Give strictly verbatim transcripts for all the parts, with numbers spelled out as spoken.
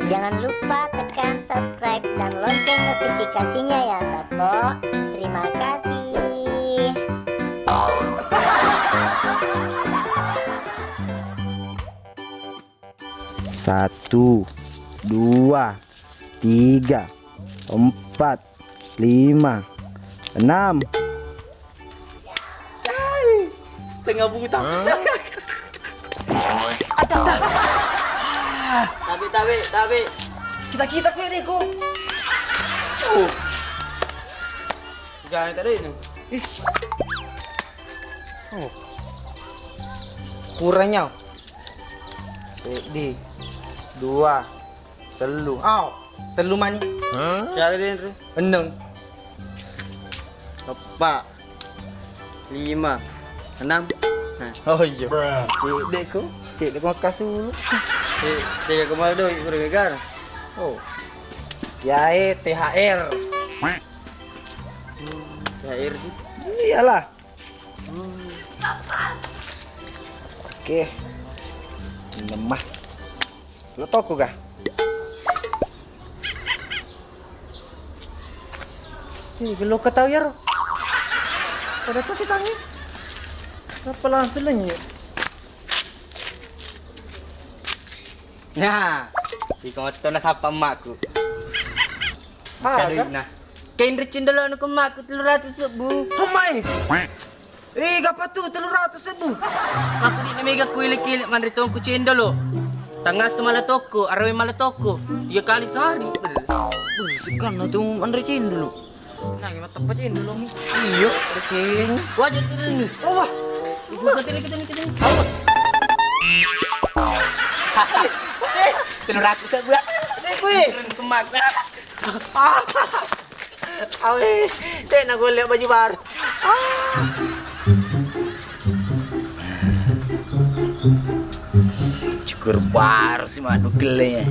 Jangan lupa tekan subscribe dan lonceng notifikasinya ya, Sappo. Terima kasih. Satu, dua, tiga, empat, lima, enam. Cai, setengah buta. Ada, ada. Tabe, tabe, tabe. Kita, kita kue deh, Ko. Oh. Jangan tadi ini. Ih. Oh. Kurangnya. Seddi, dua, tellu. Aw, tellu mani. Hah? Ya, tadi, Andrew. Enneng. Eppa. Lima. Enam. Nah. Oh, iya. Cedde ko. Cedde ko makkasu. Cedde ko malah doi, kurang gara. Oh. Yae T H R. T H R sih. Iyalah. Oke. Lemah. Lo toko kah? Ih, lo ketahui ya, Ro. Pada tuh si tangi. Kenapa langsung lenyap? Nah, iko metto nasappa emakku. Ah, duitna. Kenre cendolo anu ke emakku tellu ratu sebbu. Hemai. Eh, gapa tu tellu ratu sebbu? Aku di mega ku elek-elek manre tongku cendolo. Tangasa mala toko, arawe mala toko. Tiga kali sehari. Buh, sekanna tu manre cendolo. Nah, gimana tempat cendolo mi? Iyo, ada ceng. Wajah turun. Oh, wah. Itu kita ni, kita ni, kita ni. Tellu ratu sebbu. Eh, kue. Turun ke emakku. Awe, cek na golek baju baru. Cukur baru si Maddu Kelleng.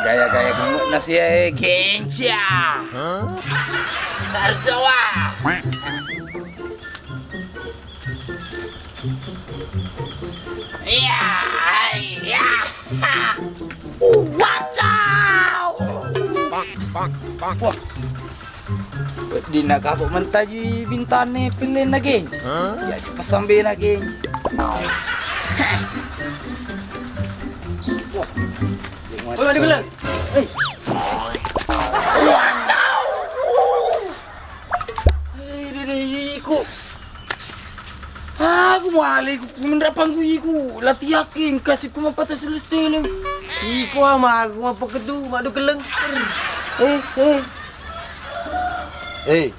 Gaya-gaya gemuk nasi ya, genca. Sarsowa. Iya, iya. Wacau. Wah. Dina kapok mentaji bintane pellena geng. Ya si pesambe na geng. Wah. Wah, ada gula. Eh. Wacau. Eh, dede, iko. Aku male, ku menrapangku iko. Latihakke, engka si ku mapata selesai. Iko ama, aku mapakedu, Maddu Kelleng. Eh, eh. Eh,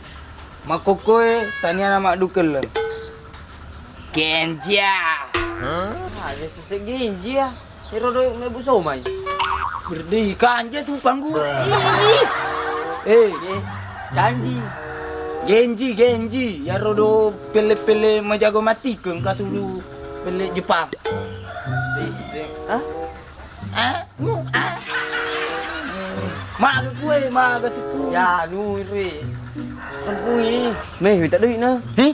makkokkoe, tania na Maddu Kelleng. Genja. Hah? Ada sese genja. Ero doi mebbu somai. Berdei kanja tu panggu. Eh, janji. Genji, genji. Yaro do pelle-pelle majago mati ke engka tulu pelle Jepang. Hah? Ah, mu, ah. Maga kue, maga seppu. Ya, nu ri. Sempui. Meh, minta duit na. Heh?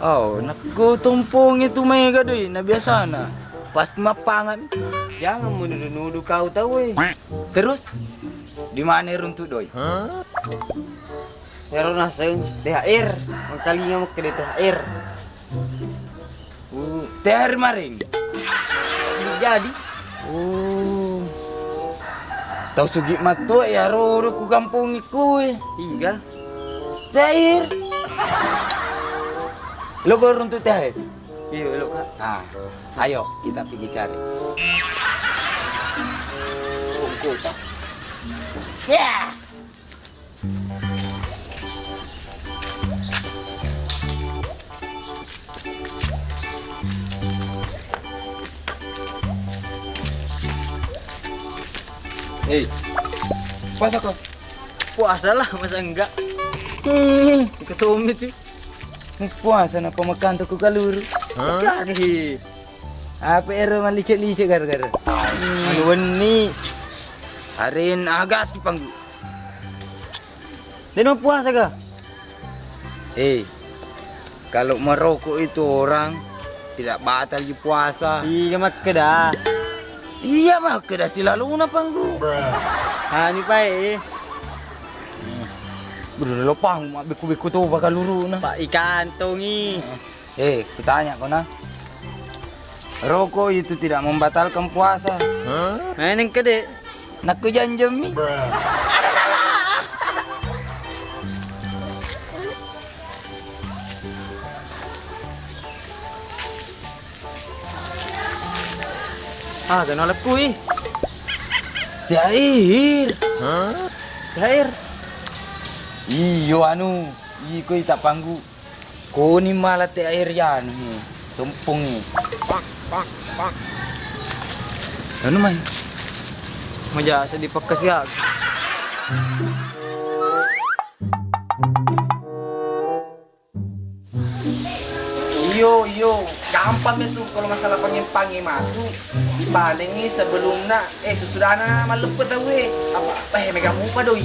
Oh, nakko tompongi tu mega doi na biasana. Pasti mappangan. Jangan menuduh-nuduh kau tahu, eh. Terus di mana runtu doi? Yaro naseng T H R, mengkalinga makkeda T H R. Uh, T H R maring. Jadi. Oh. Tau sugi matto yaro ku kampung iku, eh. Tiga. Cair. Lo gua runtu teh. Iya, lo, Kak. Ah, ayo kita pergi cari. Kungku, Kak. Ya. Hei, puasa kau? Puasa lah, masa enggak? Hmm. Ketomit sih. Ini puasa napa makan tuku kaluru? Hah? Kaki. Apa ero malicek-licek gara-gara? Anu wenni. Arin agak tu panggu. Deno puasa ga? Eh, kalau merokok itu orang tidak batal di puasa. Iya makkeda. Iya, makkeda silalona panggu. Ani pae. Bro, lo panggu mabbekku-bekku to bakaluruna. Pak ikan tongi. Eh, kutanya kau nah. Rokok itu tidak membatalkan puasa. Nah, ini kede. Nakku janjemi. Ah, kena lekkui. Tiair. Tiair. Iyo anu, iko ita panggu. Koni mala tiair yanu, tempungi. Anu mai. Maja sedih pekes ya. Iyo, iyo, gampang itu kalau masalah pangimpangi matu. Dipanengi sebelumna, eh, sesudahna malleppe tauwe. Apa, eh, mega mupa doi.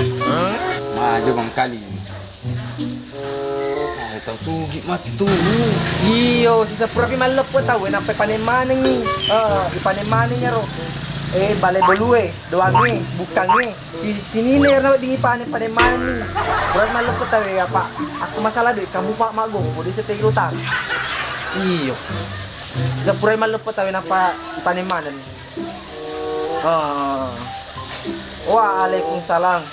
Maju mangkali. Eh, tau sugi matu. Iyo, sisepurapi malleppe tauwe, nappa panen manengi. Eh, ipanen manengi ro. Eh, bale bolue, doange, bukange. Si-, sinine ro wedding ipanen, panen manenni. Pura malleppe tauwe apa? Aku masalah duit, kamu pak mago, kode setegro tang. Iyo. Sepurai malleppe tauwe napa ipanen manenni. Ah. Waalaikumsalam.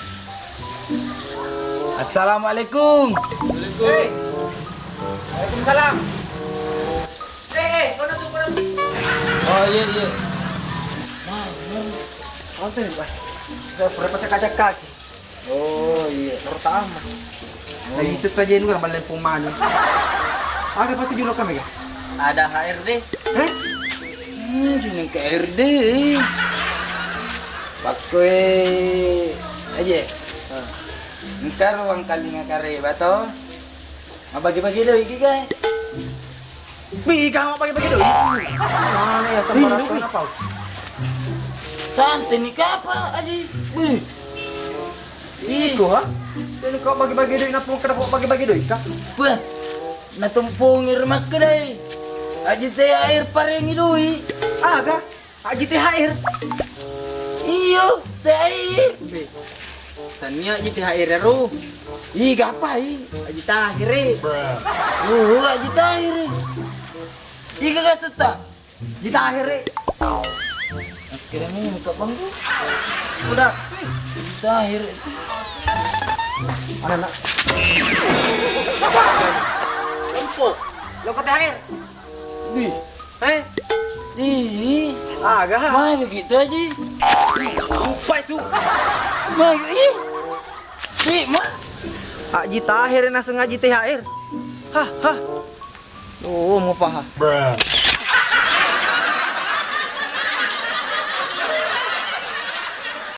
Assalamualaikum. Hei. Waalaikumsalam. Eh, eh, kono tu, kono tu. Oh, iya, iya. Nah, nah. Apa ni, Pak? Saya pura pacak-pacak kaki. Oh, iya, pertama. Lagi setajenu kan balen pumanu. Ada apa tujuh lokal mega? Ada H R D. Hah? Hmm, jeneng ke H R D. Pakkoi aja. Engka ruang kalinga kareba to. Mabagi-bagi doi ki, guys. Bi, kamu bagi-bagi doi. Mana ya sembarang apa? Santai ni kapa, Aji? Wih. Iko, ha? Ini kau bagi-bagi doi, napung kada kau bagi-bagi doi, kah? Wah, natumpungi rumah kedai. Aji T H R parengi doi. Aga? Aji T H R. Iyo, T H R. Be, tania Aji T H R ro. Ih, gapai? Aji Tahir. Oh, Aji Tahir. Iga gasetta? Aji Tahir. Akhirnya ini muka bang. Udah. Aji Tahir. Mana nak? Empuk. Lo ke Tahir. Ih. Eh? Ih. Aga? Mana gitu aja? Lupa itu. Mana ih? Ih, ma. Aji Tahir naseng Aji T H R. Hah, hah. Oh, mau paham.